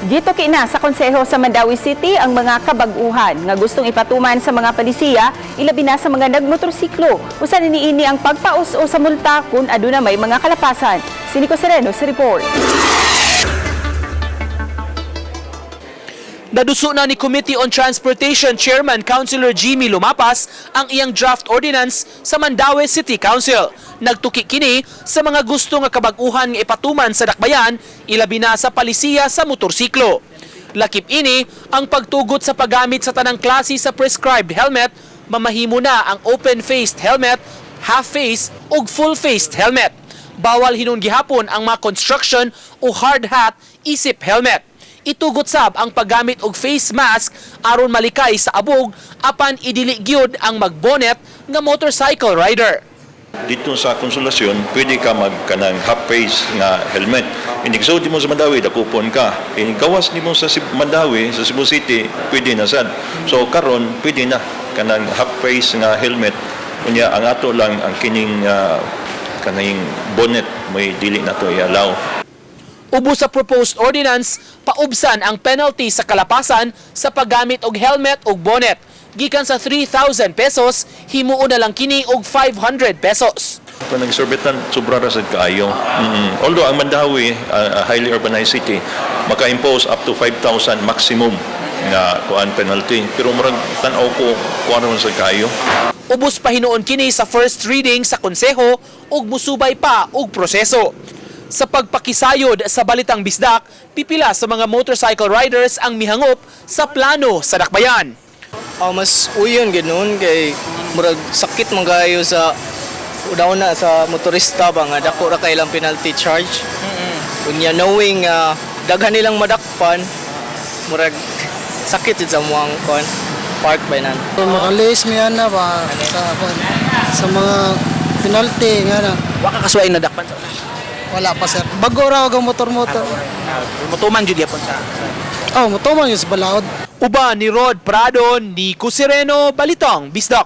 Gituki na sa Konseho sa Mandaue City ang mga kabag-uhan nga gustong ipatuman sa mga palisiya, ilabi na sa mga nagmotorsiklo. Usa ni niini ang pagpaus-o sa multa kung aduna may mga kalapasan. Si Nico Sereno sa report. Naduso na ni Committee on Transportation Chairman Councilor Jimmy Lumapas ang iyang draft ordinance sa Mandaue City Council. Nagtuki kini sa mga gusto nga kabag-uhan nga ipatuman sa dakbayan, ilabi na sa palisiya sa motorsiklo. Lakip ini ang pagtugot sa paggamit sa tanang klase sa prescribed helmet, mamahimo na ang open-faced helmet, half-face ug full-faced helmet. Bawal hinuon gihapon ang mga construction o hard hat isip helmet. Itugot sab ang paggamit og face mask aron malikay sa abog, apan idili gyud ang magbonet nga motorcycle rider. Dito sa Konsolasyon, pwede ka mag kanang half face nga helmet. Inig mo sa Mandaue, dakupon ka. Inig gawas nimo sa Mandaue, sa Cebu City, pwede na sad. So karon pwede na kanang half face nga helmet. Unya ang ato lang ang kining kaning bonnet may dili na to i-allow. Ubos sa proposed ordinance, paubsan ang penalty sa kalapasan sa paggamit og helmet ug bonnet. Gikan sa 3,000 pesos, himuon na lang kini og 500 pesos. Kung nag-exorbitant, sobra ra sad kaayo. Although ang Mandaue, a highly urbanized city, maka-impose up to 5,000 maximum nga kuan penalty. Pero murag tan-aw ko, kuan naman sad kaayo. Ubos pa hinuon kini sa first reading sa konseho ug musubay pa og proseso. Sa pagpakisayod sa Balitang Bisdak, pipila sa mga motorcycle riders ang mihangop sa plano sa dakbayan. Ah, mas uyon ganoon kay murag sakit man kayo sa una sa motorista ba nga dako ra kay ilang penalty charge. Unya knowing nga daghan nilang madakpan, murag sakit jud sa muang kon park by nan. So, makalis mi ana ba sa mga penalty nga na. Wa ka kasuay na dakpan sa una? Wala pa, sir. Bago ra og motor-motor. Motuman jud yapon sa. Oh, motor man yun sa balaod. Uban ni Rod Prado, Nico Sereno, Balitang Bisdak.